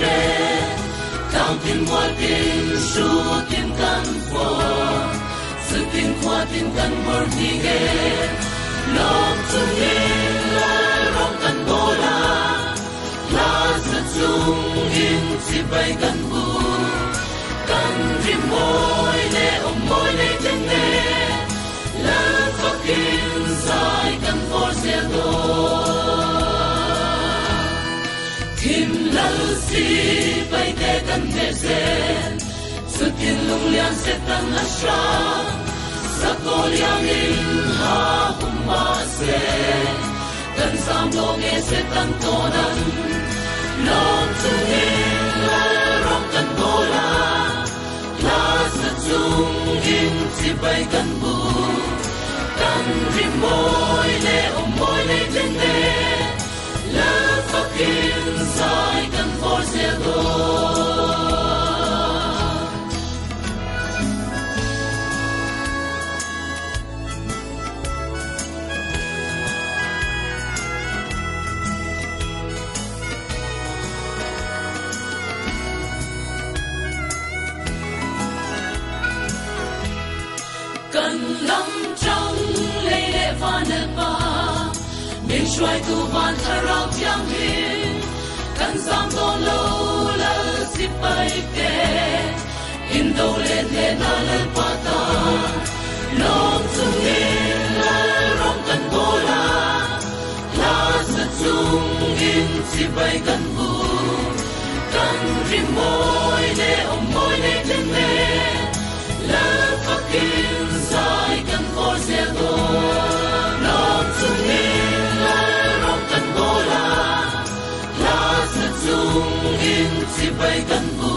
reng Tlang tin mual tin hrutin kan huam Chutin khua tin kan nghawr hning e Lawm chungin lal rawng kan bawl a Hla za chungin chibai kan bu Kan ri mawi leh awm mawi nei ten nen Lal fakin zai kan vawr zel dawn. Thim lal si paite kan hneh zel, chutin lunglian Satan a hrang. Sakawr liangin ha hum mahse, kan zam lo nge Satan tawn an. Lawm chungin lal rawng kan bawl a, hla sa chungin chibai kan bu. Kan ri mawi leh awm mawi nei tlen nen, Lal fakin zai kan vawr zel dawn. Kan lam tang lei leh van el pa, min hruaitu van thlarau thianghlim, kan zam dawn lo lal sipai te, indo leh hnehna Lalpa tan, lawm chungin lal rawng kan bawl a, hla sa chungin chibai kan bu, kan ri mawi leh awm mawi nei tling nen. Lal fakin zai kan vawr zel dawn. Lawm chungin lal rawng kan bawl a, hla sa chungin chibai kan bu.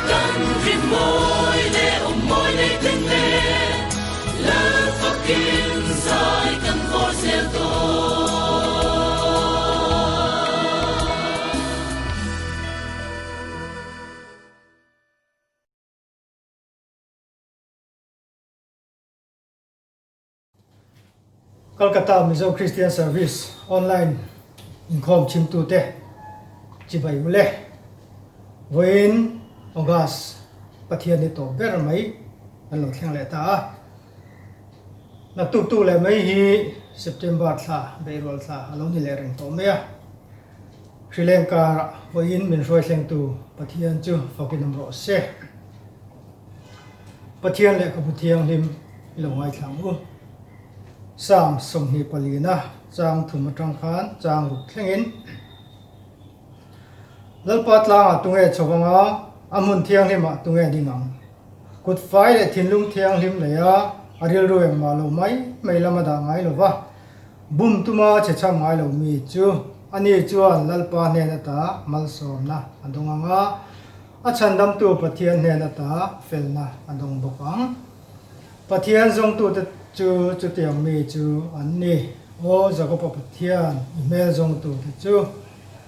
Kan ri mawi leh awm mawi nei tling nen, lal fakin zai kan vawr zel dawn. Kolkata Mizo Christian Service Online inkhawm chhimtute chibai u le. Vawiin August Pathian ni tawp ber mai kan lo thleng leh ta a. Naktuk tuk leh mai hi September thla, beihrual thla a lo ni leh reng tawh mai a. Sri Lanka-ah vawiin min hruai thlengtu Pathian chu fakin awm rawh se. Pathian lehkhabu thianghlim i lo ngaithla ang u. Psalm 24-na chang thum atang khan chang ruk thlengin, Lalpa tlangah tunge chho anga a hmun thianghlimah tunge ding ang? Kut fai leh thinlung thianghlim neia a rilru engmah lo mai mai lama dah ngai lo va, Bum tuma che chham ngai lo mi chu ani chuan Lalpa hnen ata malsawmna a dawng ang a, a chhandamtu Pathian hnen ata felna a dawng bawk ang. Pathian zawngtute chu chutiang mi chu an ni. Aw Jakoba Pathian, i hmel zawngtute chu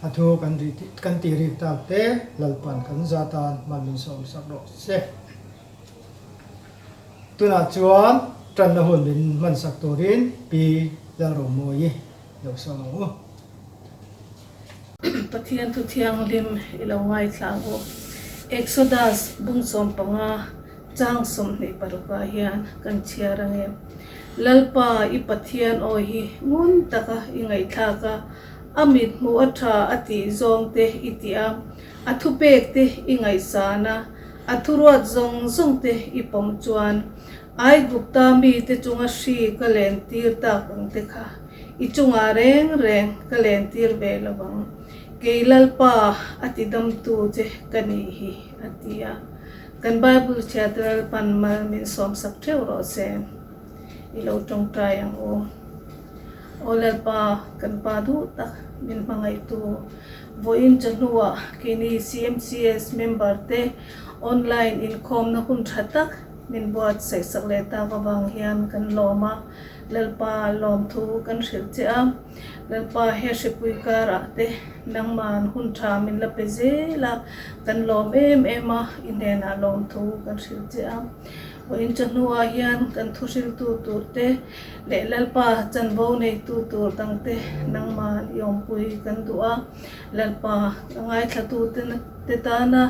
a thu kan kan tih rik tak te Lalpan kan za tan hman min sawmsak rawh se. Tunah chuan tanna hun min hmansak turin Pi Lalromawi lo sawm ang u. Pathian thu thianghlim i lo ngaithla ang u. Exodus bung 15 chang 26 ah hian kan chhiar ang e. Lalpa i Pathian aw hi ngun taka i ngaihthlak a, a mit hmuh a tha a tih zawng te i tih a, a thupek te i ngaihsan a, A thuruat zawng zawng te i pawm chuan Aigupta mite chunga hri ka lentir tak ang te kha i chungah reng reng ka lentir ve lo ang. Kei Lalpa a tidamtu che ka nih hi, a ti a. Kan Bible chhiat Lalpan mal min sawmsak theuh rawh se. I lo tawngtai ang u. Aw Lalpa, kan Pa duh tak min hmangaihtu. Vawiin chawhnuah keini CMCS member te online inkhawmna hun tha tak min buatsaih sak leh tak avang hian kan lawm a, Lalpa lawmthu kan hrilh che a, Lalpa he hripui karah te nangman hun tha min la pe zel a, kan lawm em em a, i hnenah lawmthu kan hrilh che a. Vawiin chawhnuah hian kan thuhriltu turte leh Lalpa chanvo neitu tur dangte nangman i awmpui kan duh a. Lalpa a ngaithlatute te tana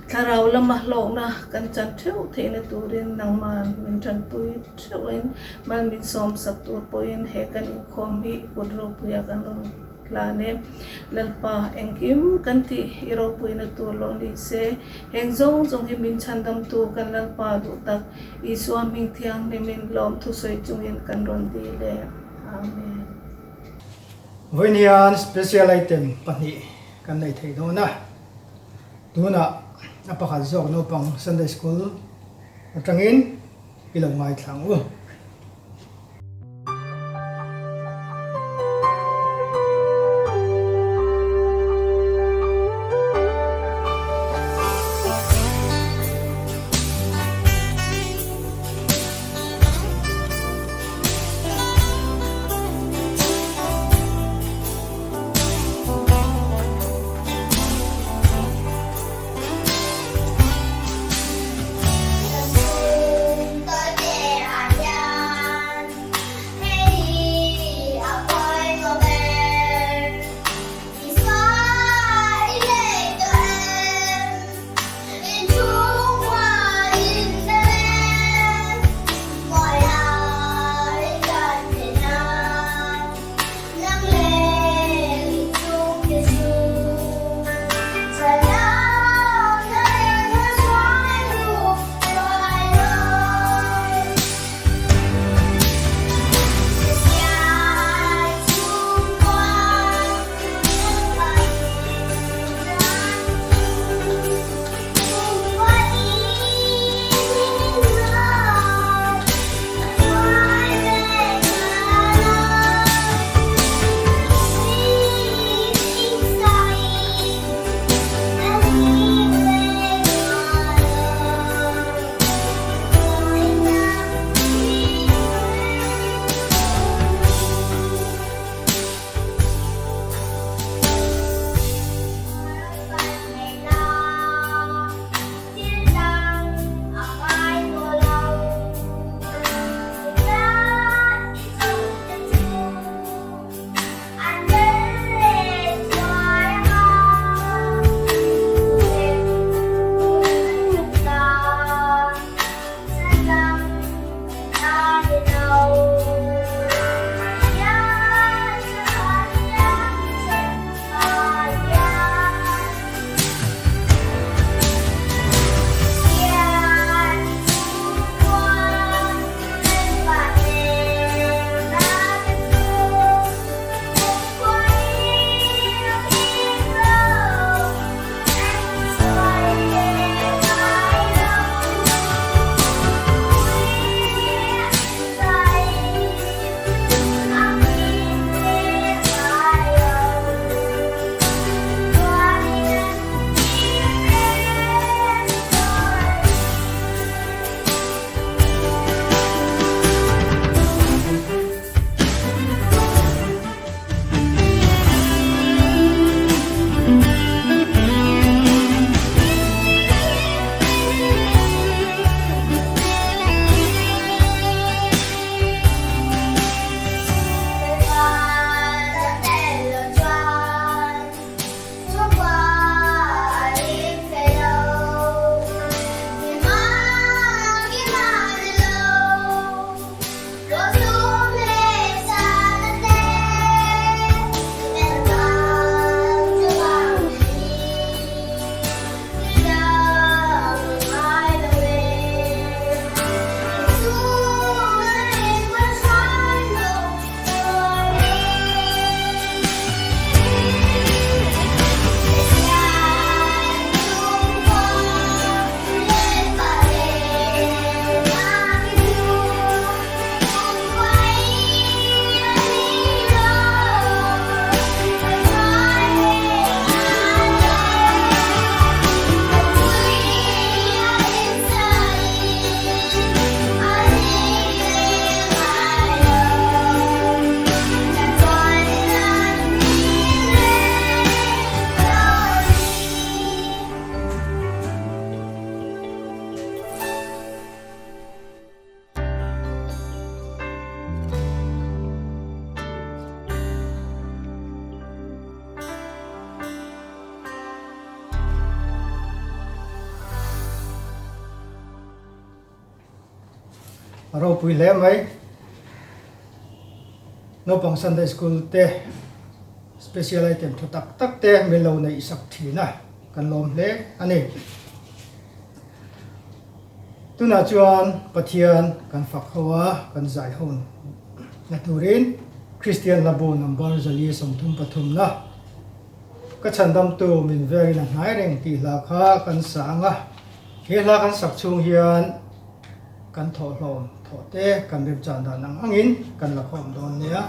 thlarau lama hlawkna kan chan theuh theihna turin nangman min tanpui theuhin mal min sawmsak tur pawhin he kan inkhawm hi i kut ropuia kan rawn hlan e. Lalpa engkim kan tih i ropuina tur lo ni se, heng zawng zawng hi min chhandamtu kan Lalpa duh tak Isua hming thianghlimin lawmthusawi chungin kan rawn dil e. Amen. Vawiin hian special item pahnih kan nei thei dawn a, tunah a pakhat zawk naupang Sunday School atangin i lo ngaithla ang u. A ropui hle mai. Naupang Sunday School te special item tha tak tak te min lo neih sak thin a, kan lawm hle a ni. Tunah chuan Pathian kan fak ho a, kan zai ho na turin Kristian Hlabu number 433 na Ka chhandamtu min verin a hnai reng tih hla kha kan sa ang a, he hla kan sak chhung hian kan thawhhlawm thawh te kan remchan dan ang angin kan la khawm dawn nia.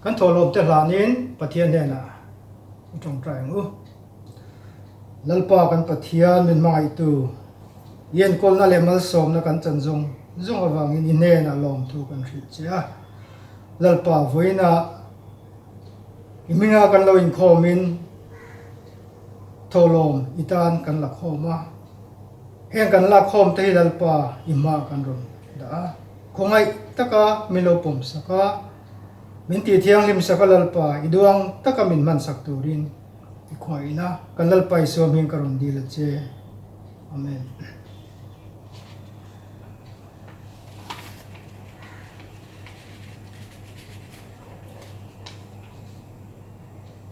Kan thawhlawm te hlanin Pathian hnenah i tawngtai ang u. Lalpa kan Pathian min hmangaihtu i enkawlna leh malsawmna kan chan zawng zawng avangin i hnenah lawmthu kan hrilh che a. Lalpa vawiinah i hminga kan lo inkhawmin thawhlawm i tan kan la khawm a. Heng kan lak khawm te hi Lalpa i hma kan rawn dah a. Khawngaih taka min lo pawm sak a, min tih thianghlim sak a Lalpa i duang taka min hman sak turin i khuahin a, kan Lalpa Isua hming ka rawn dil a che. Amen.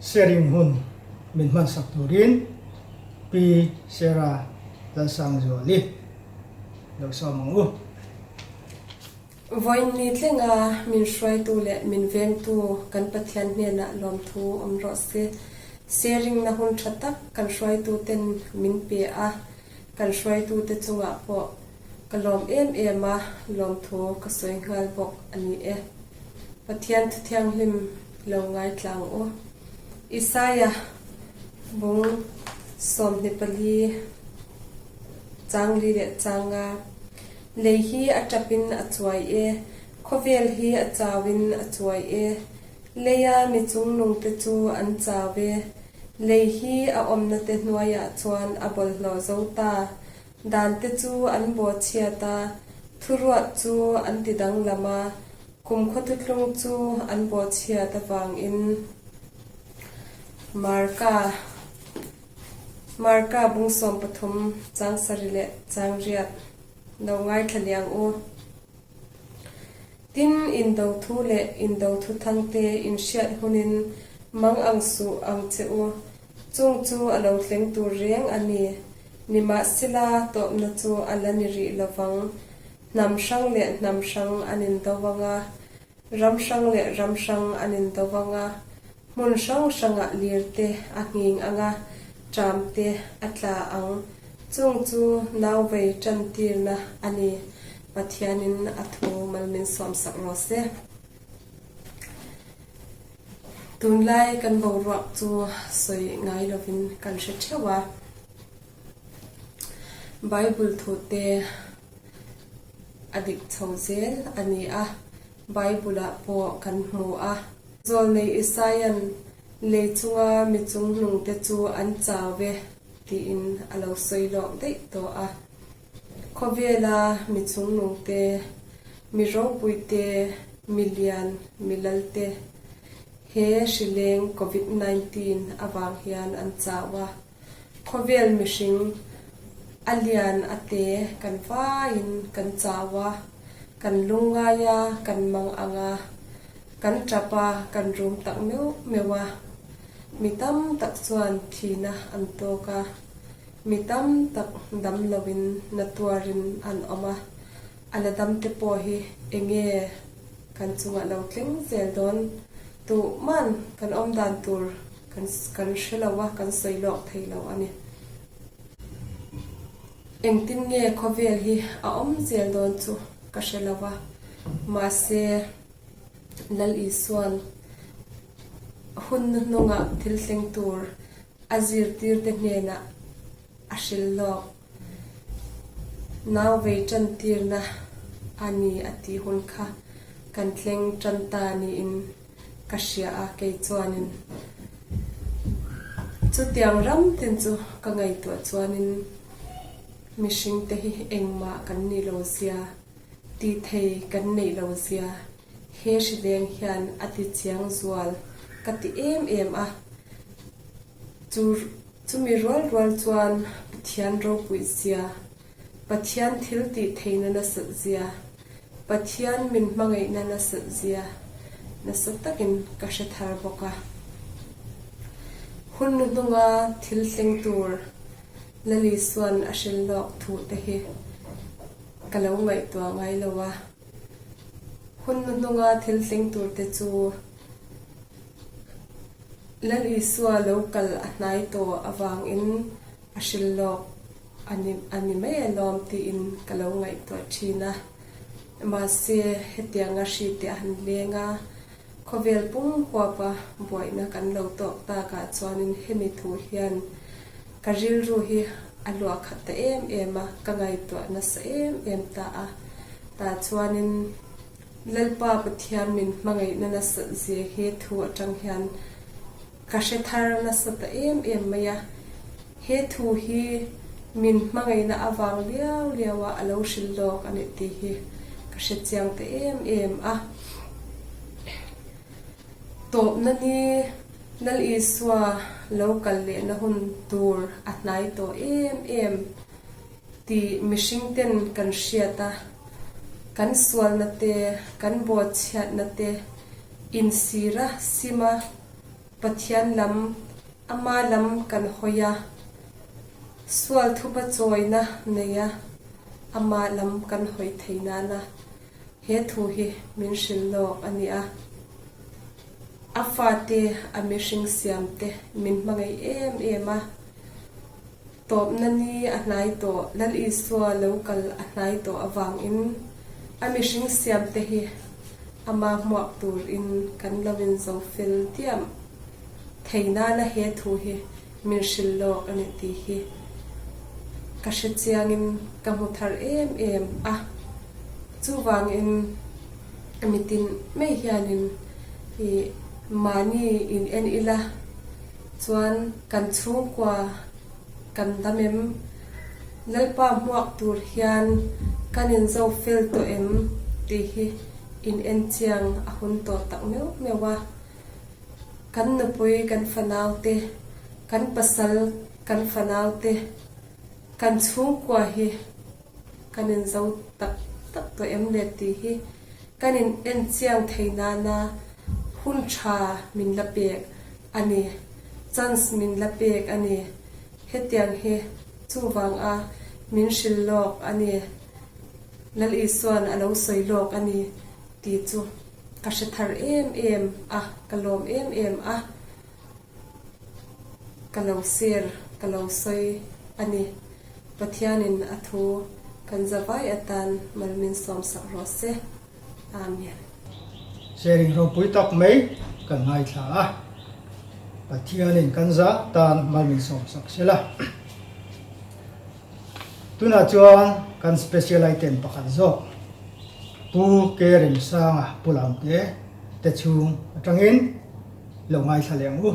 Sharing hun min hman sak turin Pi Sarah Lalsangzuali lo sawm ang u. Vawiin tlenga min hruaitu leh min vengtu kan Pathian hnenah lawmthu awm rawh se. Sharing-na hun tha tak kan hruaituten min pe a, kan hruaitute chungah pawh. Ka lawm em em a, lawmthu ka sawi nghal bawk a ni e. Pathian thu thianghlim lo ngaithla ang u. Isaia bung 24 changli leh changa lei hi a tapin a chuai e, khawvel hi a chauin a chuai e, leia mi chungnungte chu an chau e, lei hi a awmna te hnuaiah chuan a bawlhhlawh zo ta, dante chu an bawhchhiat a, thuruat chu an ti danglam a, Kum khaw thutlung chu an bawhchhiat avangin Marka Marka bung 13 chang sarih leh chang riat lo ngaithla liang u. Tin, indo thu leh indo thu thangte inhriat hunin mang ang suh ang che u, chung chu a lo thleng tur reng a ni. Nimahsela, tawpna chu a la ni rih lovang. Hnam hrang leh hnam hrang an indo vang a, ram hrang leh ram hrang an indo vang a, hmun hrang hrangah lir te a nghing ang a, ṭam te a tla ang. Chung chu nauvei ṭantirna a ni. Pathianin a thu mal min sawmsak rawh se. Tunlai kan boruak chu sawi ngai lovin kan hre ṭheuh a. Bible thute a dik chho zel a ni a, Bible-ah pawh kan hmu a. Zawlnei Isaia'n lei chunga mi chungnungte chu an chau ve tiin a lo sawi lawk daih tawh a. Khawvela mi chungnungte, mi ropuite, mi lian, mi lalte he hrileng Covid 19 avang hian an chau a. Khawvel mihring a lian a te kan vaiin kan chau a, kan lungngai a, kan mang ang a, kan tap a, kan rum tak meuh meuh a. Mi tam tak chuan thihna an tawk a, mi tam tak dam loin na tuarin an awm a, a la dam te pawh hi enge kan chungah lo thleng zel dawn tuhman kan awm dan tur Kan kan hre lo a, kan sawi lawk thei lo a ni. Engtin nge khawvel hi a awm zel dawn chu ka hre lo a, mahse Lal Isua'n hun hnuhnungah thil thleng tur a zirtirte hnenah a hrilh lawk. Nau vei tantirna a ni a tih hun kha kan thleng tan ta niin ka hria a, kei chuanin chutiang ram tin chu ka ngaihtuah chuanin mihring te hi engmah kan nih lo zia, tih thei kan neih lo zia he hrileng hian a ti chiang zual ka ti em em a, chu chumi rual rual chuan Pathian ropui zia, Pathian thil tih theihna nasat zia, Pathian min hmangaihna nasat zia nasa takin ka hre thar bawk a. Hun hnuhnunga thil thleng tur Lalisuan a hrilh lawk thuh te hi ka lo ngaihtuah ngai lo a. Hun hnuhnunga thil thleng tur te chu Lalisua lo kal a hnai tawh avangin a hrilh lawk a ni a ni mai alawm tiin ka lo ngaihtuah thin a. Mahse, hetianga hri te a han leng a, khawvel pum huapa buaina kan lo tawk takah chuanin hemi thu hian ka rilru hi a luah khat ta em em a, ka ngaihtuah nasa em em ta a. Tah chuanin Lalpa Pathian min hmangaihna nasat zia he thu atang hian Ka hre thar nasa ta em em mai a, he thu hi min hmangaihna avang liau liau a a lo hrilh lawk a nih tih hi ka hre chiang ta em em a. Tawpna ni Lal Isua lo kal lehna hun tur a hnai tawh em em tih mihring ten kan hriat a, kan sualna te, kan bawhchhiatna te insira sima Pathian lam, ama lam kan hawi a, sual thupa chawina nei a, ama lam kan hawi thei nana he thu hi min hrilh lawk a ni a. A fate, a mihring siamte min hmangaih em em a. Tawpna ni a hnai tawh, Lal Isua lo kal a hnai tawh avangin a mihring siamte hi ama hmuak turin kan lo inzo fel diam thei nana he thu hi min hrilh lawk a ni tih hi ka hre chiangin ka hmu thar em em a. Chuvangin mitin mai hianin ih mahni in en ila chuan kan chhungkua kan dam em? Lalpa hmuak tur hian kan inzo fel tawh em tih hi in en chiang a hun tawh tak meuh meuh a. Kan nupui kan fanau te, kan pasal kan fanau te, kan chhungkua hi kan inzo tak tak tawh em le tih hi kan in en chiang thei nana hun tha min la pek a ni, chance min la pek a ni. Hetiang hi chuvang a min hrilh lawk a ni, Lal Isuan a lo sawi lawk a ni tih chu ka hre thar em em a, ka lawm em em a, ka lo share, ka lo sawi a ni. Pathianin a thu kan zavai atan mal min sawmsak rawh se. Amen. Sharing ropui tak mai kan ngaithla a, Pathianin kan za tan mal min sawm sak sela. Tunah chuan kan special item pakhat zawk Pu Ke Remsanga Pu Lamte te chhung atangin lo ngaithla leh ang u.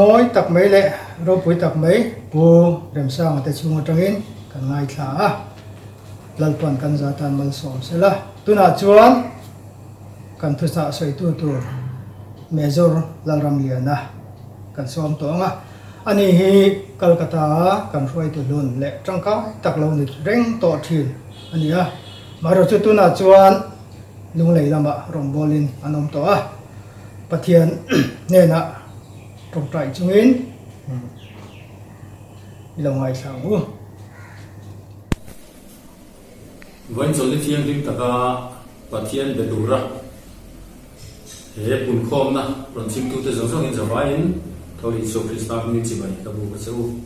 mawi tak mai leh ropui tak mai Pu Remsanga te chhung atangin kan ngaithla a, Lalpan kan za tan malsawm sela. Tunah chuan kan thuchah sawitu tur Major Lalramliana kan sawm tawh ang a, ani hi Calcutta a kan hruaitu hlun leh tangkai tak lo ni reng tawh thin a ni a, marawh chu tunah chuan Lunglei lamah rawngbawlin an awm tawh a, Pathian hnenah tawngtai chungin i lo ngaithla ang u. Vawiin chawlhni thianghlim taka Pathian be tura he punkhawmna rawn chhimtute zawng zawngin zavaiin Tho Isua Krista hmingin chibai ka bu ka che u.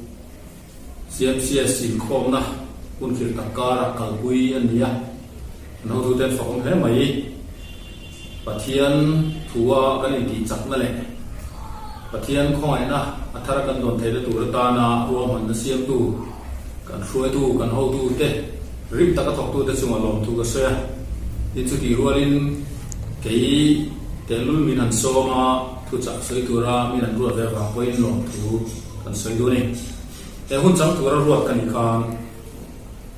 CMCS inkhawmna hun khirh tak karah kalpui a ni a, an hotute an fakawm hle mai. Pathian thua kan intih chakna leh Pathian khawngaihna a thara kan dawn theihna tur atana ruahmanna siamtu, kan hruaitu, kan hotute, rim taka thawktute chungah lawmthu ka sawi a. Tin, chutih rualin kei tehlul min han sawm a, thuchah sawi tura min han ruat ve avang pawhin lawmthu Kan sawi duh a ni. He hun chang tura ruat ka nih khan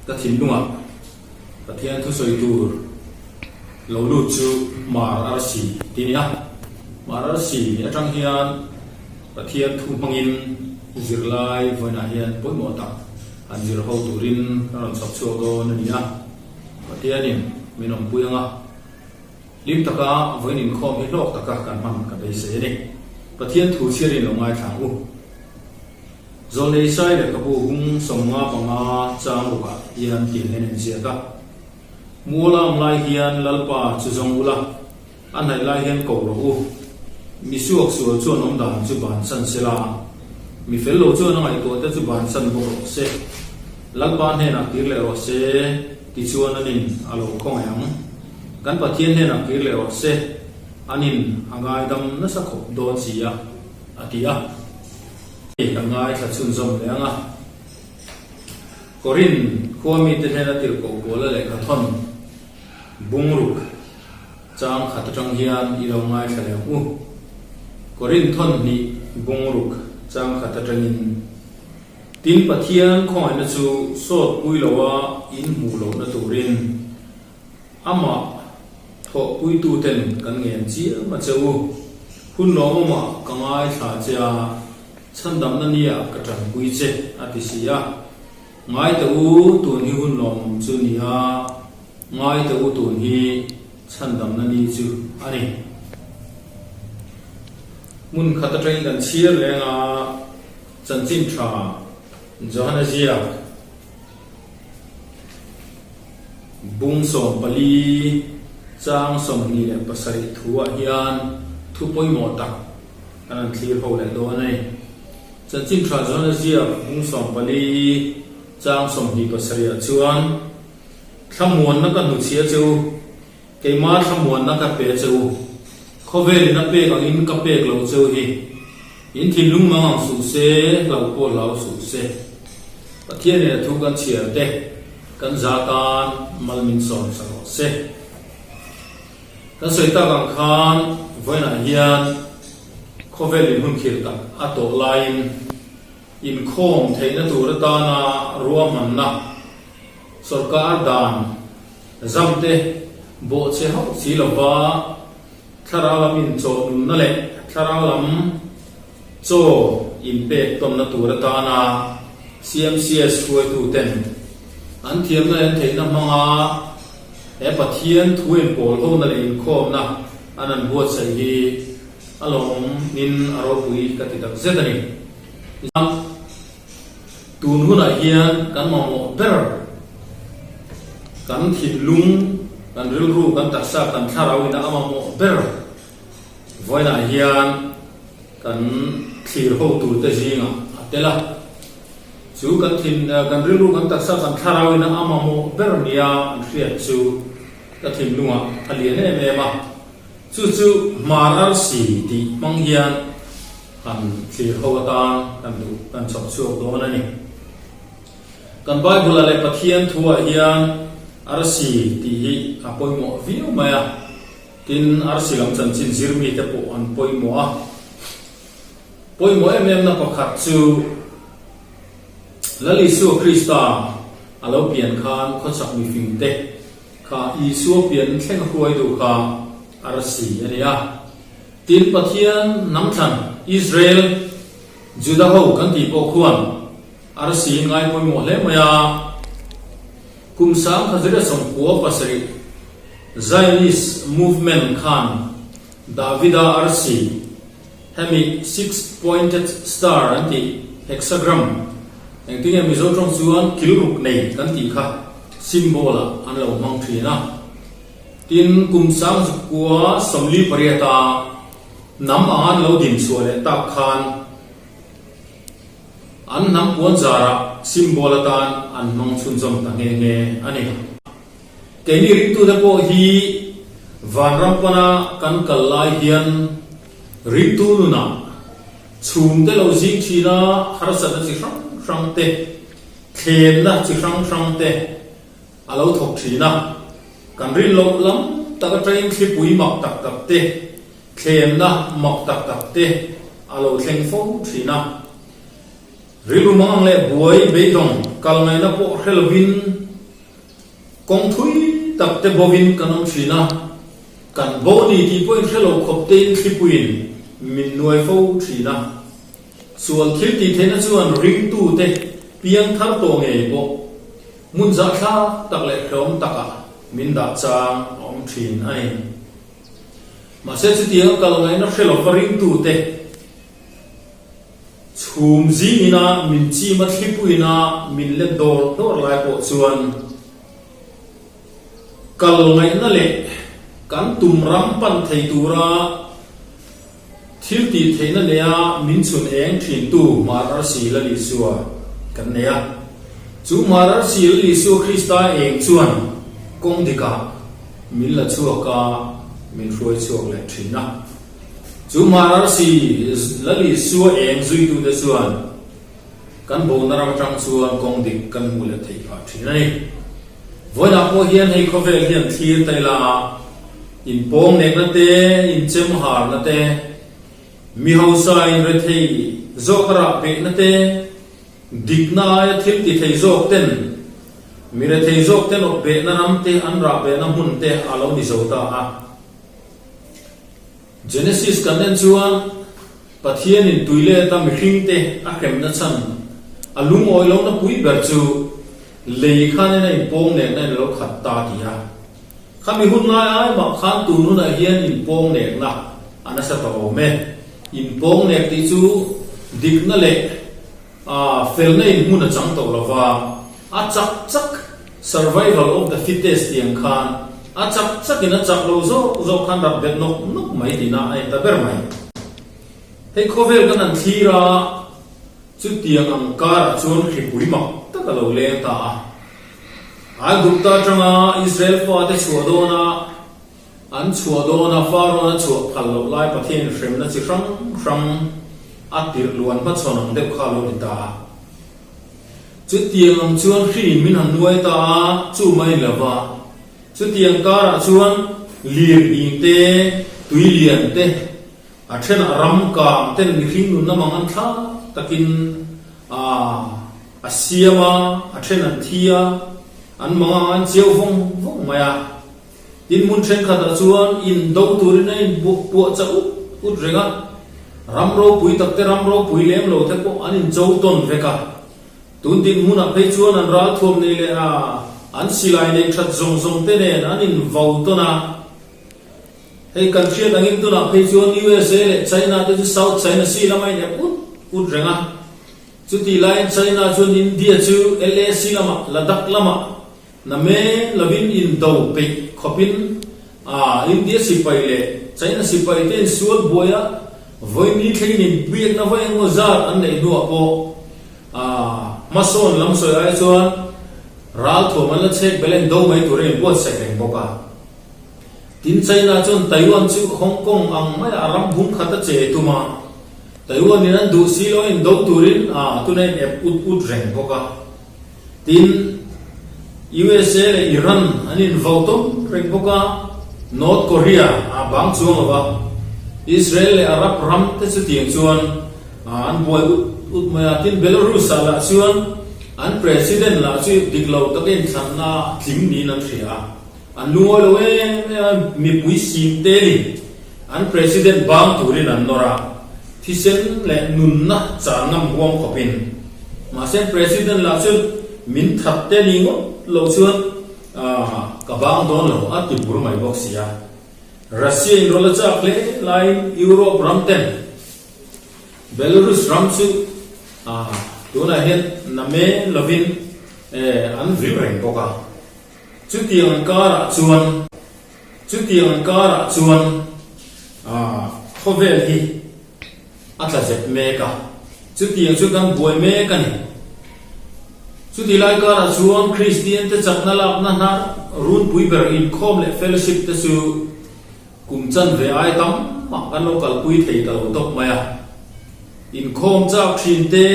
ka thinlungah Pathian thusawi tur lo lut chu Mar Arsi tih a ni a. Mar Arsi atang hian Pathian thu hmangin zirlai vawiinah hian pawimawh tak han zir ho turin ka rawn chhawp chhuak dawn a ni a. Pathianin min awmpui ang a. Hlim taka vawiin inkhawm hi hlawk taka kan hman ka beisei a ni. Pathian thu chhiarin lo ngaithla ang u. Zawlnei Isai lehkhabu bung 55 chang rukah hian tiang hian a inziak a, Mual a awm lai hian Lalpa chu zawng ula, a hnaih lai hian ko rawh u. Mi suak sual chuan awm dan chu bansan se la, mi fel lo chuan a ngaihtuahte chu bansan bawk rawh se. Lalpa hnenah kir leh rawh se, tichuan anin a lo khawngaih ang. Kan Pathian hnenah kir leh rawh se, anin a ngaidam nasa khawp dawn si a, a ti a. Hei kan ngaithla chhunzawm leh ang a. Korin khua mite hnena tirhkoh Paula lehkha thawn bungruk chang khat atang hian i lo ngaithla leh ang u. Korin thawn hnih bungruk chang khat atangin, Tin Pathian khawngaihna chu sawt pui loa in hmuh lohna turin, Amah thawhpuituten kan ngen chiam a che u. Hun lawmawmah ka ngaithla che a, chhandamna nia ka tanpui che, a ti si a. Ngai teh u, tun hi hun lawmawm chu ni a, ngai teh u tun hi chhandamna ni chu a ni. Hmun khat atangin kan chhiar reng a, chanchin tha Johana ziak. Bung 14 chang 27 thuah hian thu pawimawh tak kan han thlir ho leh dawn a ni. Chanchin tha zawn a ziak bung 14 chang 27 ah chuan, Thlamuanna ka hnuchhia che u, keima thlamuanna ka pe che u, khawvelin a pek angin ka pek lo che u hi. In thinlung mang ang suh se, hlau pawh hlau suh se. Pathianin a thu kan chhiar te, kan za tan mal min sawm sa rawh se. Kan sawi tak ang khan vawiinah hian khawvel in hun khirh tak a tawh laiin inkhawm theihna tur atana ruahmanna sawrkar dan zam te bawhchhe hauh si lova Thlarau lam inchawh nunna leh thlarau lam chaw inpek tawnna tur atana CMCS hruaituten an thiamna leh an theihna hmanga he Pathian thu inpawl hona leh inkhawmna an han buatsaih hi a lawmin a ropui ka ti takzet a ni. Tun hunah hian kan mamawh ber kan thinlung, kan rilru, kan taksa, kan thlarau ina a mamawh ber vawiinah hian kan thlir ho turte zingah a tel a. Chu kan thin, kan rilru, kan taksa, kan thlarau ina a mamawh ber nia an hriat chu ka thinlungah a lian em em a. Chu chu hmar arsi tih hmang hian Han thlir ho atan kan duh kan chhawp chhuak dawn a ni. Kan Bible-ah leh Pathian thuah hian arsi tih hi a pawimawh viau mai a, tin arsi lam chanchin zir mite pawh an pawimawh a. Pawimawh em em na pakhat chu Lal Isua Krista a lo pian khan khawchhak mifingte kha Isua pian thleng hruaitu kha arsi a ni a. Tin, Pathian hnamthlan Israel, Juda ho kan tih pawh khuan arsi ngai pawimawh hle mai a. Kum 1997 Zionist movement khan Davida arsi, hemi six pointed star an tih hexagram, engtinge Mizo tawng chuan kil ruk nei kan tih kha symbol ah an lo hmang thin a. Tin, kum 1948 a hnam ang an lo din chhuah leh tak khan an hnam puan zarah symbol atan an hmang chhunzawm ta nghe nghe a ni. Keini ringtute pawh hi vanram pana kan kal lai hian ringtu nunah chhungte lo zing thina harsatna chi hrang hrang te, thlenna chi hrang hrang te a lo thawk thin a. Kan rin loh lam tak atangin thlipui mak tak tak te, thlenna mak tak tak te a lo thleng fo thin a. Rilru mangang leh buai beidawng kal ngaihna pawh hre lovin, Kawng thui tak te bovin kan awm thin a, kan bo ni tih pawhin hre lo khawp tein thlipuiin min nuai fo thin a. Sual thil tih theihna chuan ringtute piang thar tawh ngei pawh hmun zahthlak tak leh hlawm takah min dah chang a awm thin a ni. Mahse chutianga kal ngaihna hre lova ringtute Chhum zingina min chim a thlipuina min let dawr dawr lai pawh chuan kal ngaihna leh kan tum ram pan thei tura thil tih theihna neia min chhun eng thintu Hmar Arsi Lal Isua kan nei a. Chu Hmar Arsi Lal Isua Krista eng chuan kawng dikah min la chhuak a, min hruai chhuak leh thin a. Chu Hmararsi Lal Isua eng zuitute chuan kan bona ram atang chuan kawng dik kan hmuh leh theih phah thin a ni. Vawiinah pawh hian hei khawvel hian thlir ta ila inpawng nekna te, inchem harna te, mi hausa inrethei zawk a rah behna te, dikna aia thil ti thei zawk ten mi rethei zawk ten awp behna ram te an rah behna hmun te a lo ni zo ta a. Genesis kan en chuan Pathianin tuileta mihringte a hremna chhan a lungawi lohna pui ber chu lei khanin a inpawng nekna in a lo khat ta ti a. Khami hun lai ai mah khan tun hunah hian inpawng nekna a nasa ta awm e. Inpawng nek tih chu dikna leh A felna in hmun a chang tawh lo va, a chak chak, survival of the fittest tih ang khan a chak chak in a chak lo zawk zawk khan rak bet nawk nawk mai tihna a ni ta ber mai. Hei khawvel kan han thlir a, chutiang ang karah chuan hripui mak tak a lo leng ta a. Aigupta atanga Israel fate chhuah dawna An chhuah dawn a, Farawn a chhuah phal loh lai Pathian hremna chi hrang hrang a tirh luan hmachhawn ang deuh kha a lo ni ta a. Chutiang ang chuan hriin min han nuai ta a, chu mai ni lova, chutiang karah chuan lirhing te, tui lian te, a thenah ram kang ten mihring nunna mang an thlak takin a a siam a, a then an thi a, an mang ang an chiau vawng vawng mai a. Tin hmun thenkhatah chuan indo turin a inpuah chah ut ut reng a, ram ropui tak te ram ropui lem lo te pawh an incho tawn vek a. Tun tin hmunah phei chuan an ralthuam nei leh a, an silai nei that zawng zawng te nen an invau tawn a. Hei kan hriat angin tunah phei chuan USA leh China te chu South China Sea lama inep ut ut reng a. Chutih laiin China chuan India chu LAC lamah, Ladakh lamah Na men lovin indo peih khawpin a India sipai leh China sipai te insual buai a, vawi ni thlengin inbiakna vawi engemaw zat an neih hnuah pawh a hmasawn lam sawi ai chuan ralthuam an la chhek belh a indo mai tur a inbuatsaih reng bawk a. Tin China chuan Taiwan chu Hong Kong ang maia a ram bung khat a che tum a, Taiwan in an duh si lo a indo turin a tuna in ep ut ut reng bawk a. Tin, USA leh Iran an invo tawm reng bawk a, North Korea a bang chuang lo va, Israel leh Arab ram te chutiang chuan. An buai ut ut mai a, tin Belarus-ah lah chuan an President lah chu dik lo taka inthlanna tling niin an hria a, an lungawi lo em em a, mipui sim te ni an President bang turin an nawr a, thisen leh nunna chan ngam huam khawpin. Mahse President lah chu min that te ni ngawt lo chuan ka bang dawn lo a ti bur mai bawk si a. Russia inrawlh a chak hle laiin Europe ram ten Belarus ram chu tunah hian name lovin an vil reng bawk a. Chutiang karah chuan chutiang karah chuan khawvel hi a tla zep mek a, chutiang chu kan buai mek a ni. Chuti lai karah chuan Kristian te chakna lakna hnar runpui ber inkhawm leh fellowship te chu Kum chanve ai tam mah kan lo kalpui thei ta lo tawp mai a. Inkhawm chak thin te,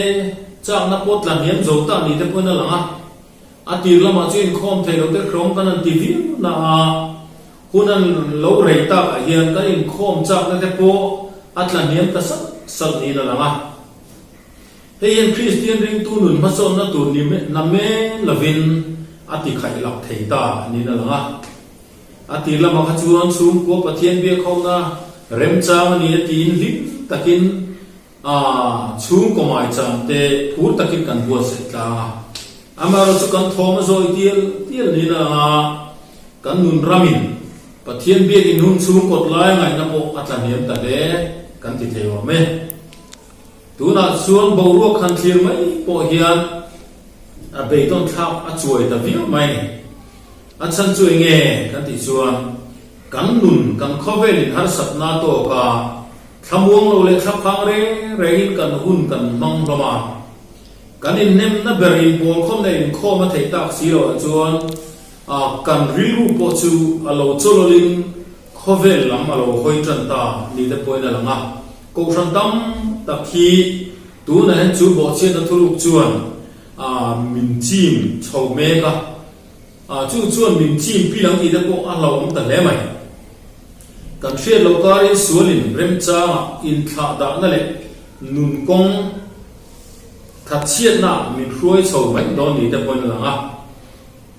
chakna pawh tla hniam zo ta ni te pawhin a lang a. A tir lamah chu inkhawm thei lo te hrawm kan han ti viau na a, hun an lo rei takah hian kan inkhawm chakna te pawh a tla hniam ta salh salh niin a lang a. Hei hian Kristian ringtu nun hmasawnna tur ni na men lovin a ti khaih lak thei ta niin a lang a. A tir lamah kha chuan chhungkua Pathian biakhawmna remchang a ni a tiin hlim takin a chhungkaw maicham te phur takin kan buatsaih tlang a. Amaherawhchu chu kan thawm a zawi tial tial niin a lang a, kan nun ramin Pathian biakin hun chhung kawt lai ngaihna pawh a tla hniam ta hle kan ti thei awm e. Tunah chuan boruak han thlir mai pawh hian a beidawn thlak a chuai ta viau mai a ni. A chhan chu eng nge kan tih chuan kan nun kan khawvelin harsatna tawk a, thlamuang lo leh thlaphang reng rengin kan hun kan hmang hlawm a. Kan inhnemna ber inpawlkhawm leh inkhawm a theih tak si loh chuan kan rilru pawh chu a lo chawlawlin khawvel lam a lo hawi tan ta ni te pawhin a lang a. Kohhran tam tak hi tunah hian chu bawhchhiatna thuruk chuan min chim chho mek a. Chu chuan min chim pil ang tih te pawh a hlauhawm ta hle mai. Kan hriat loh karin sualin remchangah inthlah dahna leh nun kawng thatchhiatna min hruai chho mai dawn ni te pawhin a lang a.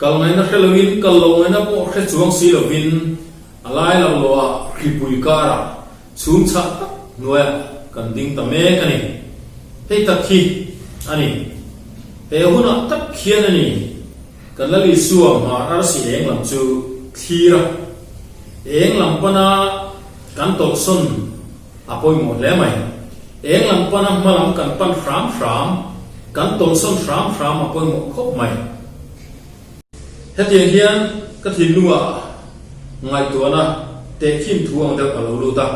Kal ngaihna hre loin kal lo ngaihna pawh hre chuang si lovin a lai lo loah hripui karah chhum chhah tak hnuaiah kan ding ta mek a ni. Hei tak hi a ni. He hunah tak khian a ni. Kan Lal Isua hmar arsi eng lam chu thlir a, eng lam pana kan tawlhsawn a pawimawh hle mai. Eng lam pana hma lam kan pan hram hram, kan tawlhsawn hram hram a pawimawh khawp mai. Hetiang hian ka thinlungah ngaihtuahna tehkhin thu ang deuh a lo lut a.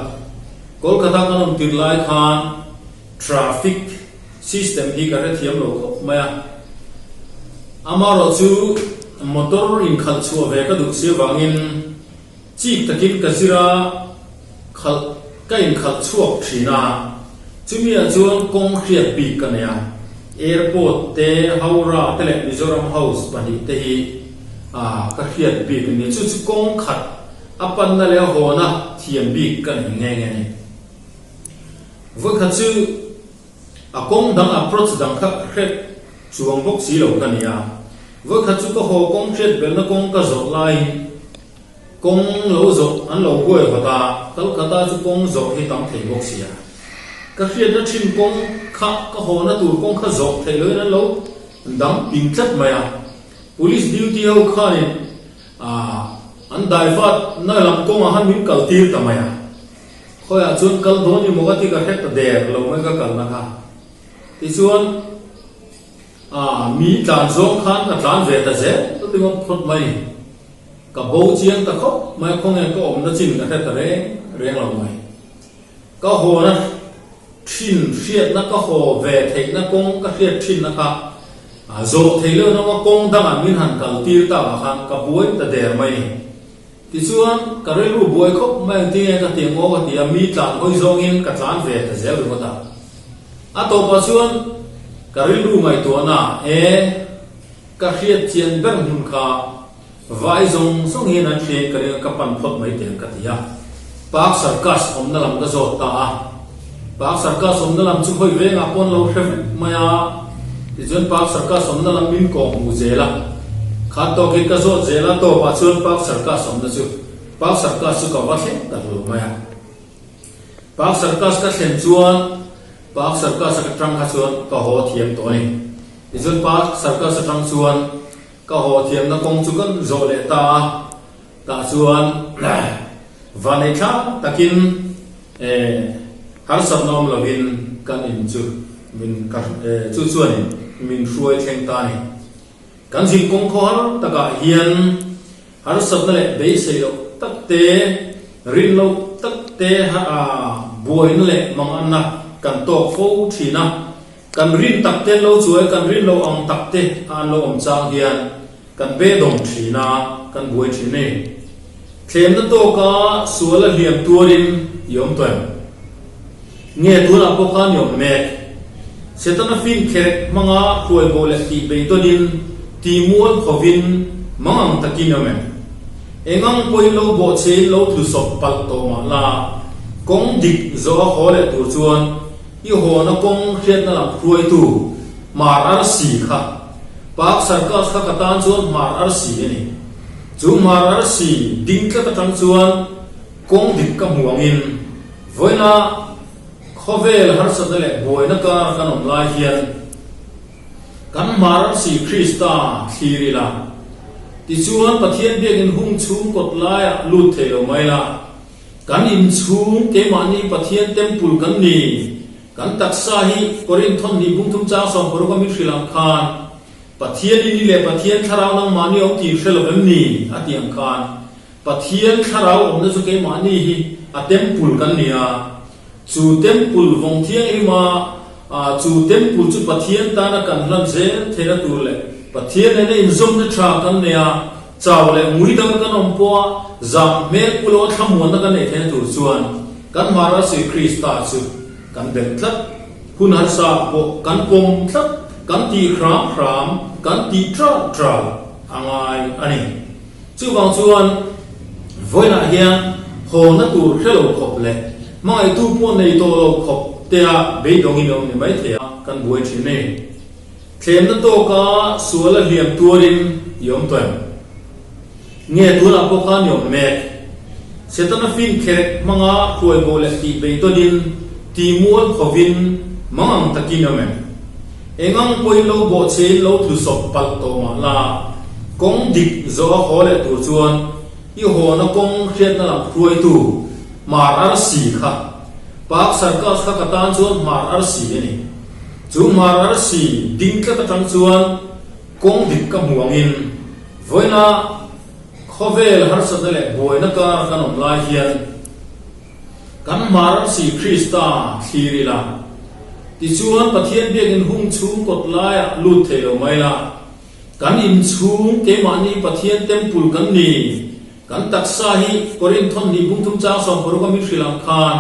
Kolkata kan awm tirh lai khan traffic System hi ka hrethiam lo khawp mai a, amarawh chu motor inkhalh chhuah ve ka duh si avangin chik takin ka zir a, khalh ka inkhalh chhuak thin a, chumi ah chuan kawng hriat bik ka nei a, airport te, Howrah te leh Mizoram House pahnihte hi ka hriat bik a ni, chu chu kawng khat a panna leh a hawna thiam bik ka nei nghe nghe a ni. Vawikhat chu a kawng dang approach dang kha hret chuang bawk si lo ka ni a. Vawikhat chu ka haw kawng hriat belhna kawng ka zawh laiin kawng lo zawh an lo huai hawt a, Kolkata chu kawng zawh hi tam thei bawk si a. Ka hriatna thin kawng kha ka hawna tur kawng kha zawh theih loin an lo dang ping tlat mai a. Police duty ho khanin an daivatna lam kawngah khan min kaltir ta mai a. Khawiah chuan kal dawn i maw ka ti ka hre ta der lo mai ka kalna kha. Tichuan ah mi tlan zawng khan ka tlan ve ta zel ta ringawt phawt mai. Ka bo chiang ta khawp mai khawnge ka awmna chin ka hre ta reng reng lo mai. Ka hawna thin hriatna ka haw ve theihna kawng ka hriat thinna kha zawh theih loh nawnga kawng dangah min han kal tir takah khan ka buai ta der mai ni. Tichuan, ka rilru buai khawp mai ang tinge ka ti ang aw ka ti a, mi tlan hawi zawngin ka tlan ve ta zel ringawt a. A tawpah chuan ka rilru ngaihtuahna e, ka hriat chian ber hmun kha vai zawng zawng hian an hriain ka ring a, ka pan phawt mai teh ang ka ti a. Park Circus awmna lam ka zawt ta a. Park Circus awmna lam chu hawi vengah pawh an lo hre vek mai a, tichuan Park Circus awmna lam min kawng hmuh zel a, khat tawkin ka zawt zel a, tawpah chuan Park Circus awmna chu Park Circus chu ka va thleng tak lo mai a. Park Circus ka thlen chuan Park Circus atang kha chuan ka haw thiam tawh a ni. Tichuan Park Circus atang chuan ka haw thiamna kawng chu kan zawh leh ta a, tah chuan vanei thlak takin harsatna awm lovin kan in chu min chu chuanin min hruai thleng ta a ni. Kan zin kawng khawhar takah hian Harsatna leh beisei loh tak te, rin loh tak te buaina leh manganna kan tawk fo thin a. Kan rin tak te an lo chuai, kan rin loh ang tak te a an lo awm chang hian kan beidawng thin a, kan buai thin a ni. Thlemna tawka sual a hliam tuarin i awm tawh em? Nge tunah pawh khan i awm mek? Setana fin kherek hmanga hruaibo leh tih beidawnin ti mual khovin mangang takin i awm em? Engang pawhin lo bawhchhein lo tlu sawp palh tawh mah la, kawng dik zawh a haw leh tur chuan i hawna kawng hriatna lam hruaitu Hmar Arsi kha Park Circus kha ka tan chuan Hmar Arsi a ni. Chu Hmar Arsi ding tlat atang chuan kawng dik ka hmu angin Vawiina khawvel harsatna leh buaina kar kan awm lai hian kan hmar si Krista thlir ila, tichuan Pathian biakin hung chhung kawt laiah lut thei lo mai la, kan inchhung keimahni Pathian temple kan ni, kan taksa hi Korinthon hnih bungthum chang 16 a min hrilh ang khan Pathian i ni leh Pathian thlarau nangmahni a awm tih hre lo em ni? a ti ang khan Pathian thlarau awmna chu keimahni hi a temple kan ni a, chu temple vawng thianghlima chu temple chu Pathian tana kan hlan zel theihna tur leh Pathian nena inzawmna tha kan nei a, chau leh ngui dang kan awm pawha zam hmel pu loa thlamuanna kan neih theihna tur chuan kan Maharaj Krista chu kan belh tlat. Hun harsa pawh kan pawm tlat, kan tih hram hram, kan tih tral tral a ngai a ni. Chuvang chuan vawiinah hian hawna tur hre lo khawp leh hmangaihtu pawh nei tawh lo khawp tea beidawngin awm ni mai thei a, kan buai thin a ni. Thlemna tawka sual a hliam tuarin i awm tawh em? Nge tunah pawh khan i awm mek? Setana fin kherek hmanga hruaibo leh tih beidawnin ti mual khovin mangang takin i awm em? Engang pawhin lo bawhchhein lo tlu sawp palh tawh mah la, kawng dik zawh a haw leh tur chuan i hawna kawng hriatna lam hruaitu Hmar Arsi kha Park Circus kha ka tan chuan Hmar Arsi a ni. Chu Hmar Arsi ding tlat atang chuan kawng dik ka hmu angin vawiina khawvel harsatna leh buaina kar kan awm lai hian Kan hmar si Krista thlir ila, tichuan Pathian biakin hung chhung kawt laiah lut thei lo mai la, kan inchhung keimahni Pathian temple kan ni, kan taksa hi Korinthon hnih bungthum chang 16 a min hrilh ang khan,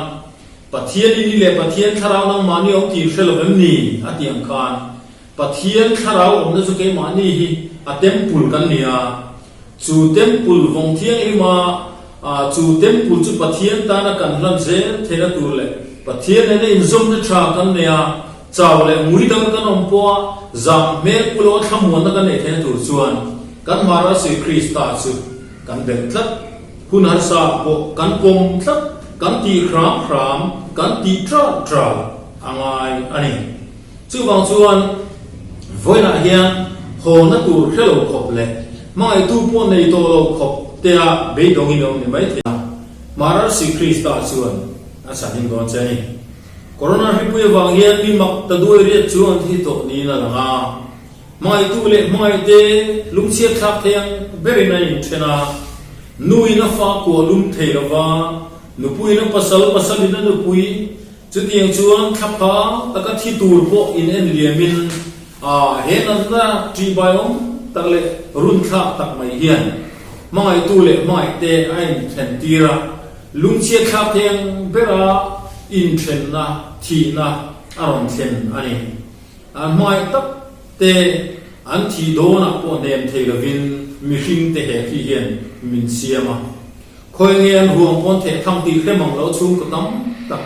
Pathian i ni leh Pathian thlarau nangmahni a awm tih hre lo em ni? a ti ang khan, Pathian thlarau awmna chu keimahni hi a temple kan ni a, Chu temple vawng thianghlima chu temple chu Pathian tana kan hlan zel theihna tur leh Pathian nena inzawmna tha kan nei a, chau leh ngui dang kan awm pawha zam hmel pu loa thlamuanna kan neih theihna tur chuan kan Maharaj Sri Krista chu kan belh tlat. Hun harsa pawh kan pawm tlat, kan tih hram hram, kan tih tral tral a ngai a ni. Chuvang chuan vawiinah hian hawna tur hre lo khawp leh hmangaihtu pawh nei tawh lo khawp tea beidawngin awm ni mai thei a, Maharshi Krista chuan a chhan dawn che a ni. Corona hripui avang hian mi mak ta duai riat chu an thi tawh niin a lang a, hmangaihtu leh hmangaihte lungchhiat thlak thei ang berin an inthen a, nuin a fa kuah lum thei lova, nupuiin a pasal, pasalin a nupui, Chutiang chuan thlapha taka thi tur pawh in en liamin a he natna ṭihbaiawm tak leh runthlak tak mai hian hmangaihtu leh hmangaihte a inthen tir a, lungchhiat thlak thei ang bera inthenna, thihna a rawn thlen a ni. An hmangaih tak te an thih dawnah pawh hnem thei lovin mihringte he hri hian min siam a. Khawi nge an ruang pawn theh thang tih hre mang lo chhungkaw tam tak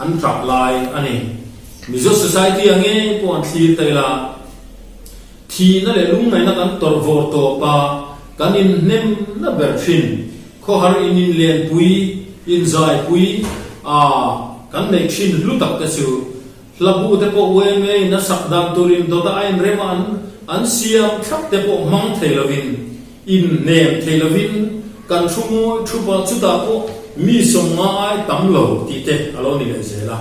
an tap lai a ni. Mizo society ah ngei pawh an thlir ta ila, thihna leh lungngaihna kan tawrh vawr tawp a, kan inhnemna ber thin, khawhar in inlenpui, inzaipui a kan neih thin hlu tak te chu Hlabu te pawh yma in a sak dan turin dawta a inrem a an siam thlap te pawh hmang thei lovin, inhnem thei lovin kan thu ngawi thup a, chutah pawh mi sawmnga ai tam lo tih te a lo ni leh zel a.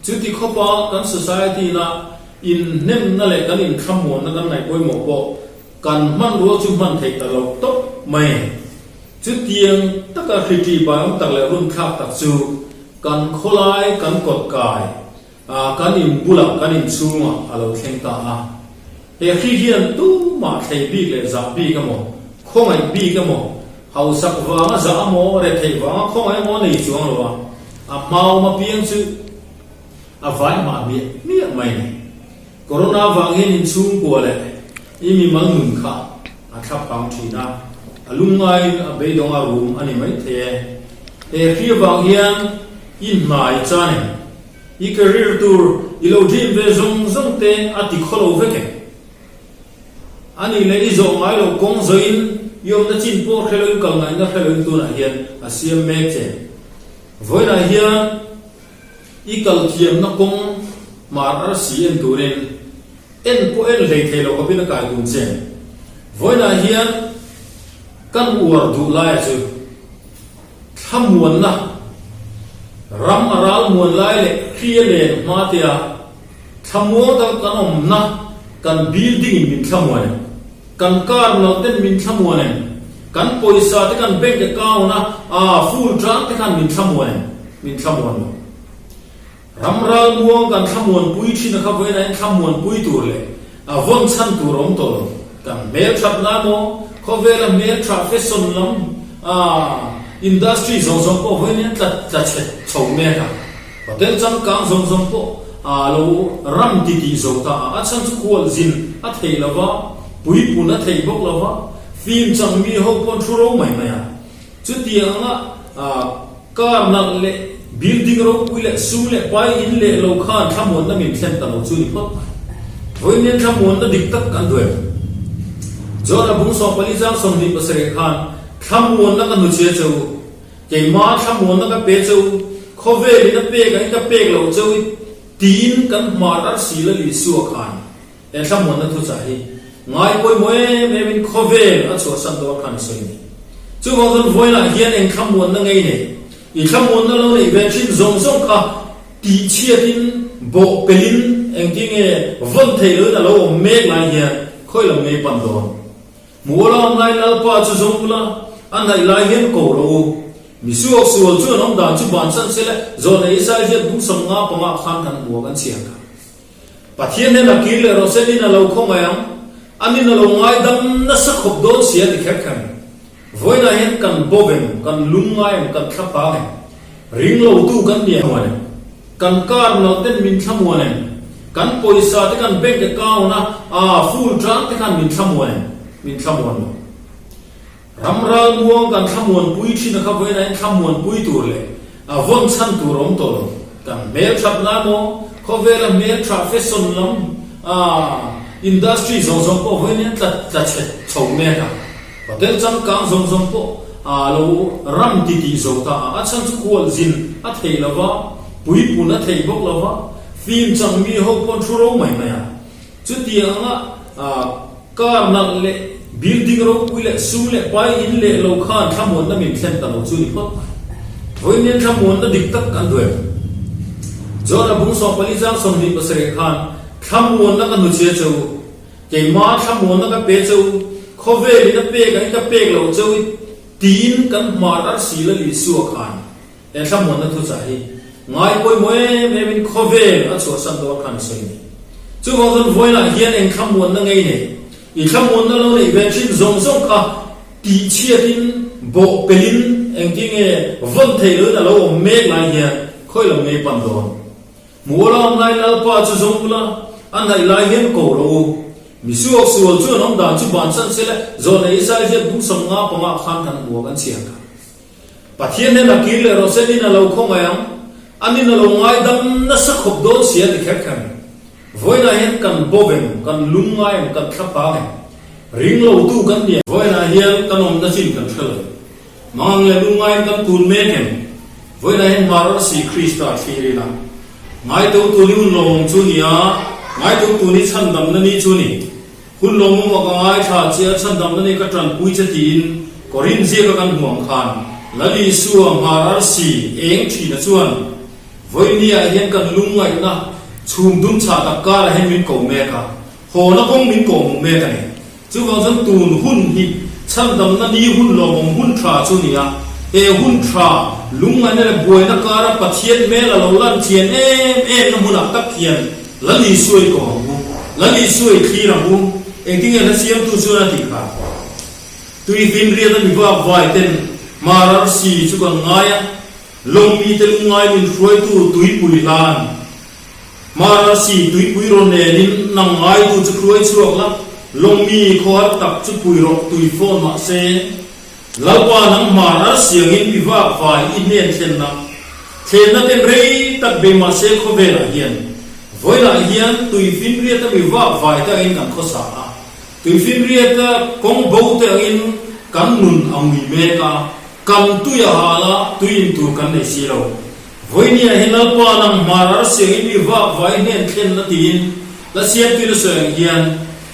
Chuti khawpa kan society ina inhnemna leh kan inthlamuanna kan ngaih pawimawh pawh kan hmanrua chu hman theih ta lo tawp mai. Chutiang taka hri ṭih bai awm tak leh runthlak tak chu Kan khawlai kan kawt kai a, kan in bulah kan in chhungah a lo thleng ta a. He hri hian tumah thlei bik leh zah bik emaw, khawngaih bik emaw, hausak vanga zah emaw, retheih vanga khawngaih emaw a nei chuang lo a, a hmaum apiang chu a vai mah miah miah mai ni. Corona vang hian in chhungkua leh i mimal nun kha a thla phang thin a, a lungngaiin a beidawng a rum a ni maithei e. He hri avang hian i hnai chan em? I career tur i lo dream ve zawng zawng te a ti khaw lo vek em? A nih leh i zawh ngai loh kawng zawhin i awmna chin pawh hre loin kal ngaihna hre loin tunah hian a siam mek che. Vawiinah hian I kal thiamna kawng hmar arsi en turin en pawh en hlei thei lo khawpin a kai tum che. Vawiinah hian kan uar duh laia chu thlamuanna ram a ral muan lai leh hri a len hma tea thlamuang taka kan awmna kan building in min thlamuan em? Kan car nalh ten min thlamuan em? Kan pawisa te kan bank account a full tang te khan min thlamuan em? Min thlamuan lo. Ram ralmuang kan thlamuan pui thin a kha vawiin ah thlamuan pui tur leh a vawn chhan tur a awm tawh lo. Kan hmelthat na emaw, khawvela hmeltha fashion lam industry zawng zawng pawh vawiin hian tla tla chhe chho mek a. Hotel changkang zawng zawng pawh a lo ram ti tih zo ta a, a chhan chu khual zin a theih lo va, puipun a theih bawk lo va, film chang mi ho pawn thu ro mai mai a. Chutiang anga car nalh leh building ropui leh sum leh pai in leh lo khan thlamuanna min thlen ta lo chu ni phawt mai. Vawiin thlamuanna dik tak kan duh em? John a bung 14 chang 27 khan thlamuanna ka hnuchhia che u. Keimah thlamuanna ka pe che u, khawvelin a pek angin ka pek loh che u i tiin kan hmar arsi la Isua khan he thlamuanna thuchah hi ngai pawimawh em em in khawvel a chhuahsan dawn khan a sawi a ni. Chuvang chuan vawiinah hian eng thlamuanna ngei nei, i thlamuanna lo neih ve thin zawng zawng kha tihchhiatin bawh pelin engtinge vawn theih loin a lo awm mek lai hian khawi lam ngei pan dawn? Mual a awm lai Lalpa chu zawng ula, a hnaih lai hian ko rawh u. Mi suak sual chu an awm dan chu bansan sela, zawhna Isai hian bung 55 khan kan hmu a kan chhiar kha. Pathian hian a kir leh rawh se nin a lo khawngaih ang, a nin a lo ngaidam nasa khawp dawn si a ti kher kher. Vawiinah hian kan bo em, kan lung ngai em, kan thlaphang em, ring lotu kan ni em, Kan car nalh ten min thlamuan em? Kan pawisa te kan bank account a aa full tang te khan min thlamuan em? Min thlamuan lo. Ram ralmuang kan thlamuan pui thin a kha vawiin ah hian thlamuan pui tur leh a vawn chhan tur a awm tawh lo. Kan hmelthat na emaw khawvela hmeltha fashion lam aa industry zawng zawng pawh vawiin hian tla tla chhe chho mek a. Hotel changkang zawng zawng pawh a lo ram ti tih zo ta a, a chhan chu khual zin a theih lo va, puipun a theih bawk lo va, film chang mi ho pawn thu ro mai mai a. Chutiang anga car nalh leh building ropui leh sum leh pai in leh lo khan thlamuanna min thlen ta lo chu ni phawt mai. Vawiin hian thlamuanna dik tak kan duh em? John a bung 14 chang 27 khan thlamuanna ka hnuchhia che u. Keimah thlamuanna ka pe che u, khawvelin a pek angin ka pek loh che u i tiin kan hmar arsi la Isua khan he thlamuanna thuchah hi ngai pawimawh em em in khawvel a chhuahsan dawn khan a sawi a ni. Chuvang chuan vawiinah hian eng thlamuanna ngei nei, i thlamuanna lo neih ve thin zawng zawng kha tihchhiatin bawh pelin engtinge vawn theih loin a lo awm mek lai hian khawi lam ngei pan dawn? Mual a awm lai Lalpa chu zawng ula, a hnaih lai hian ko rawh u. Mi suak sual chu an awm dan chu bansan sela, zawhna Isai hian bung 55 khan kan hmu a kan chhiar kha. Pathian hian a kir leh rawh se nin a lo khawngaih ang. Anin a lo ngaidam nasa khawp dawn si a ti kher kher. Vawiinah hian kan bo em, kan lung ngai em, kan thlaphang em? Ring lotu kan ni em? Vawiinah hian kan awmna chin kan hre lo. Mangang leh lung ngaiin kan kun mek em? Vawiinah hian Hmararsi Krista thlir ila. Ngaito tuni hun lawmawm chu ni a, ngaito tuni chhandamna ni chu ni. Hun lawmawm ah ka ngaithla che a, chhandamna ni ka tanpui che tiin Korinth ziaka kan hmu ang khan Lal Isua Hmararsi eng thina chuan Vawinia hian kan lungngaihna chhum dum chhah tak karah hian min ko mek a, hawna kawng min ko hmu mek a ni. Chuvang chuan tun hun hi chhandamna ni hun lawmawm hun tha chu ni a, he hun tha lungngaihna leh buaina kara Pathian hmel a lo lan chian em em na hmunah tak hian Lal Isua i ko ang u, Lal Isua i thlir ang u, engtinge hla siamtu chuan a tih kha? Tui finriat a mi vak vai ten hmar arsi chu kan ngai a, Lawng mite lungngai min hruaitu tuipui hlan Hmararsi tuipui rawn nenin nang ngaitu chu hruai chhuak la, lawng mi khawhar tak chu pui rawh tui fawn mah se. Lalpa nang hmararsi angin mi vak vai i hnen thlenna thlenna ten rei tak bei mah se khawvelah hian vawilah hian tui finriata mi vak vai te angin kan khawsa a, tui finriata kawng bo te angin kan nun a ngui mek a. Kan tui a hal a, tui in tur kan nei si lo. Vawinia hi Lalpa nang hmar ar siangin mi vak vai hnen thlen na tiin la siamtu in a sawi ang hian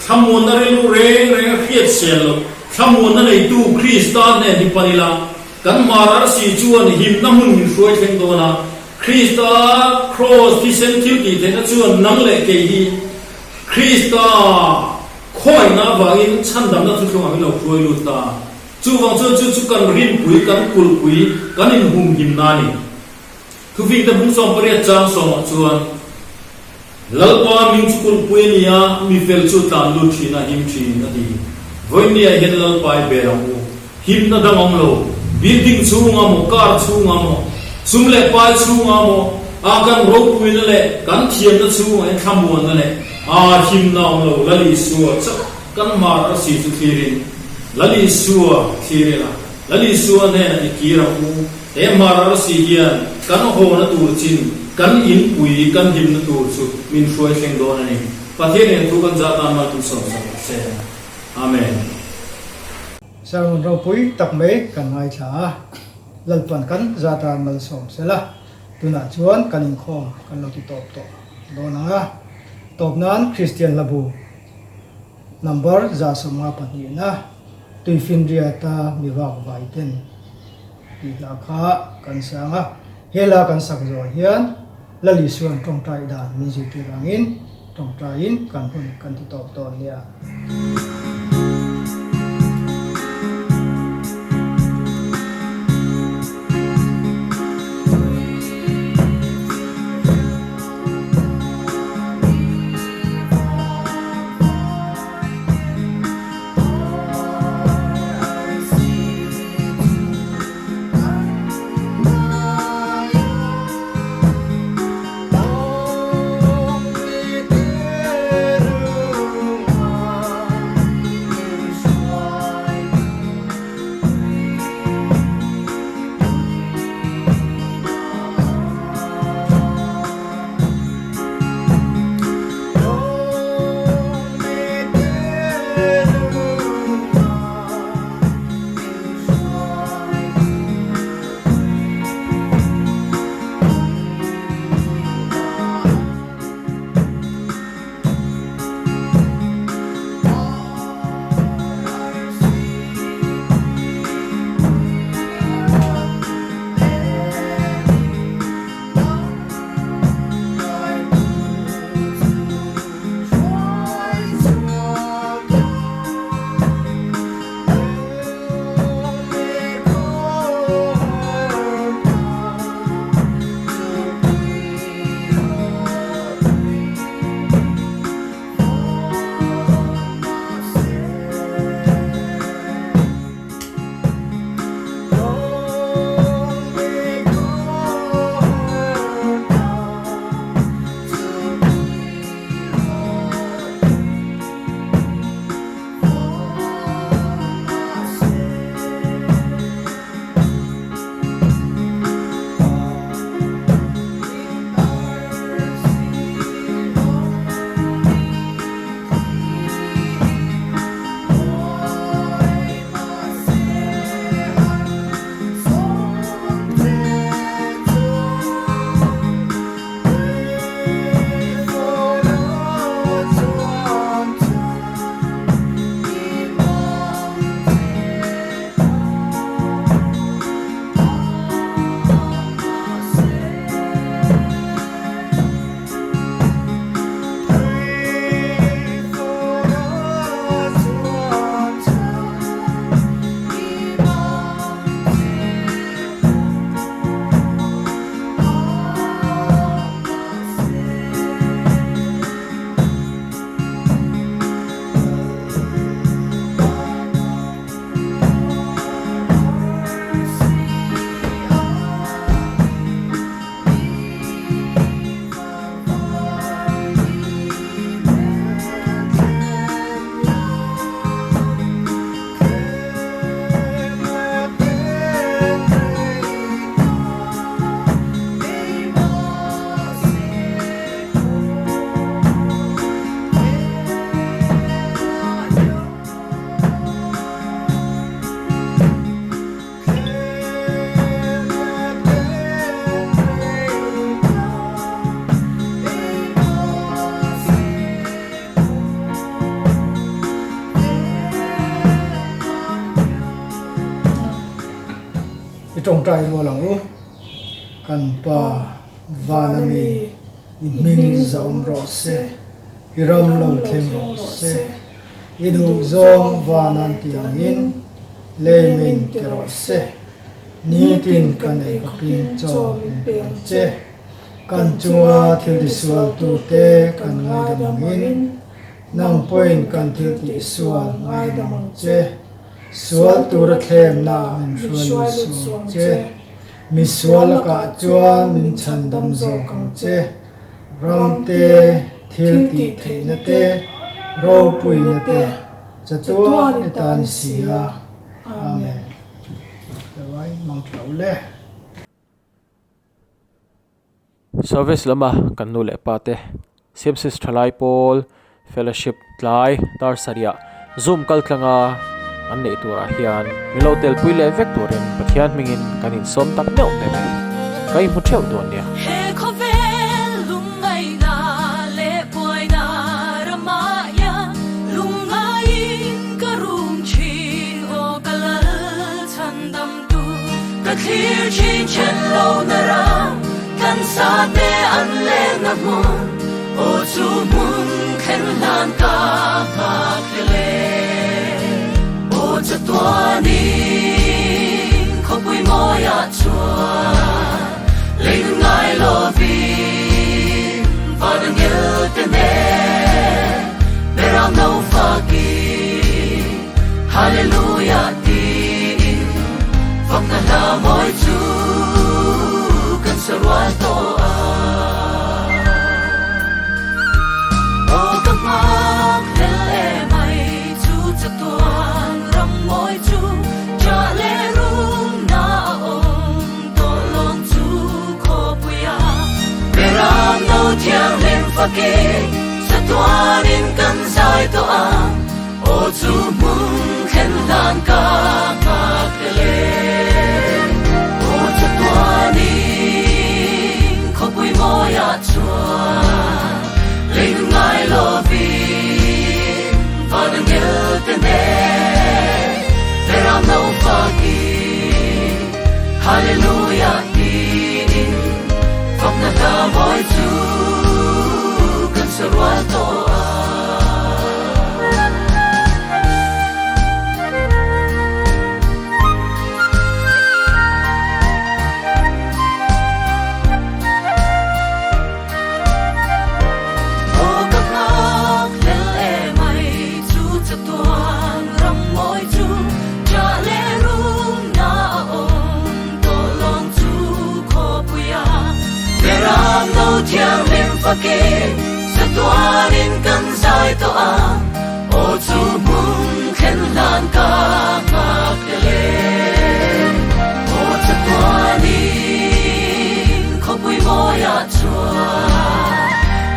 thlamuanna rilru reng reng a hriat sel loh thlamuanna neitu Krista hnen hi pan ila kan hmar ar si chuan himna hmun min hruai thleng dawn a, Krista kraws thisen thil tih theihna chuan nang leh kei hi Krista khawngaihna avangin chhandamna thuthlungah min lo hruai lut ta. Chuvang chuan chu chu kan rinpui, kan kulhpui, kan inhumhimna a ni. Thufingte bung 18 chang sawmah chuan, Lalpa ming chu kulhpui a ni a, mi fel chu tlan lut thin a, him thin, a ti. Vawinia hian Lalpa i bel ang u. Himna dang awm lo. Building chhunga maw, car chhunga maw, sum leh pai chhunga maw, a kan ropuina leh kan thiamna chhungah hian thlamuanna leh a himna awm lo. Lal Isua chauh Kan hmar a si chu thlirin Lal Isua thlir ila, Lal Isua hnenah i kir ang u. He hmar arsi hian kan hawna tur chin, kan inpui, kan hlimna tur chu min hruai thleng dawn a ni. Pathian in thu kan zah tan malpui sawmsak rawh se. Amen. Sermon ropui tak mai kan ngaithla a, Lalpan kan zah tan malsawm sela, tunah chuan kan inkhawm kan lo ti tawp tawh dawn ang a, tawp nan Kristian hlabu Number 152-na Tuifinriata mi vak vai ten tih hla kha kan sang a. He hla kan sak zawh hian Lal Isua'n tawngtai dan min zirtir angin tawngtaiin kan hun kan ti tawp dawn nia. Tawngtai rual ang u. Kan Pa vana mi i hming zahawm rawh se, i ram lo thleng rawh se, i duhzawng van an tih angin lei min ti rawh se, nitin kan ei khawpin chaw min pe ang che. Kan chunga thil tisualtute kan ngaidam angin nang pawhin kan thil tihsual ngaidam ang che. Sual tura thlemna min hruai lut suang che. Mi sual lakah chuan min chhandam zawk ang che. Ram te, thil tih theihna te, ropuina te, chatuan i ta ni si a. Amen. Tlawai mang thlauh le. Service lama kan nu leh pa te Siamsis thalai pawl fellowship tlai dar sarih zoom kal tlanga an neih turah hian min lo telpui leh vek turin Pathian hmingin kan insawm tak meuh meuh e. Ka inhmu theuh dawn nia. He khawvel lungngaihna leh buaina ramah hian lungngaiin ka rum thin aw ka lal chhandam tu ka thlir thin then lo na ram kan sa te an len na hmun aw chu hmun thlen hlan ka nghak hlel e aw chatuanin khawpui mawiah chuan lei nun ngai lovin van a ngel te nen beram no fakin Hallelujah tiin fakna hla mawi chu kan sa rual tawh a. Aw ka nghak hlel e mai chu chatuan ram mawi chu ṭah leh rumna a awm tawh lawng chu khawpui a. Beram no thianghlim fakin chatuanin kan zai tawh a. Aw chu hmun thlen hlan ka nghak hlel e. Aw chatuanin khawpui mawiah chuan lei nun ngai lovin van a ngel te nen beram no fakin Hallelujah tiin fakna hla mawi chu kan sa rual tawh a. Aw ka nghak hlel e mai chu chatuan ram mawi chu ṭah leh rumna a awm tawh lawng chu khawpui a beram no thianghlim fakin Chatuanin kan zai tawh a, aw chu hmun thlen hlan ka nghak hlel e. Aw chatuanin khawpui mawiah chuan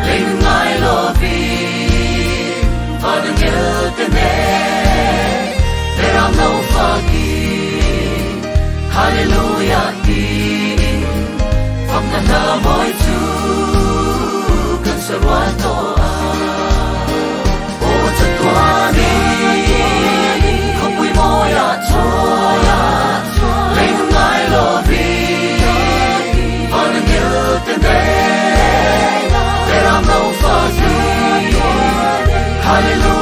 lei nun ngai lovin van a ngel te nen beram lo fakin Hallelujah tiin fakna hla mawi chu kan sa rual tawh a. Aw chatuanin khawpui mawiah chuan lei nun ngai lovin van a ngel te nen beram lo fakin Hallelujah.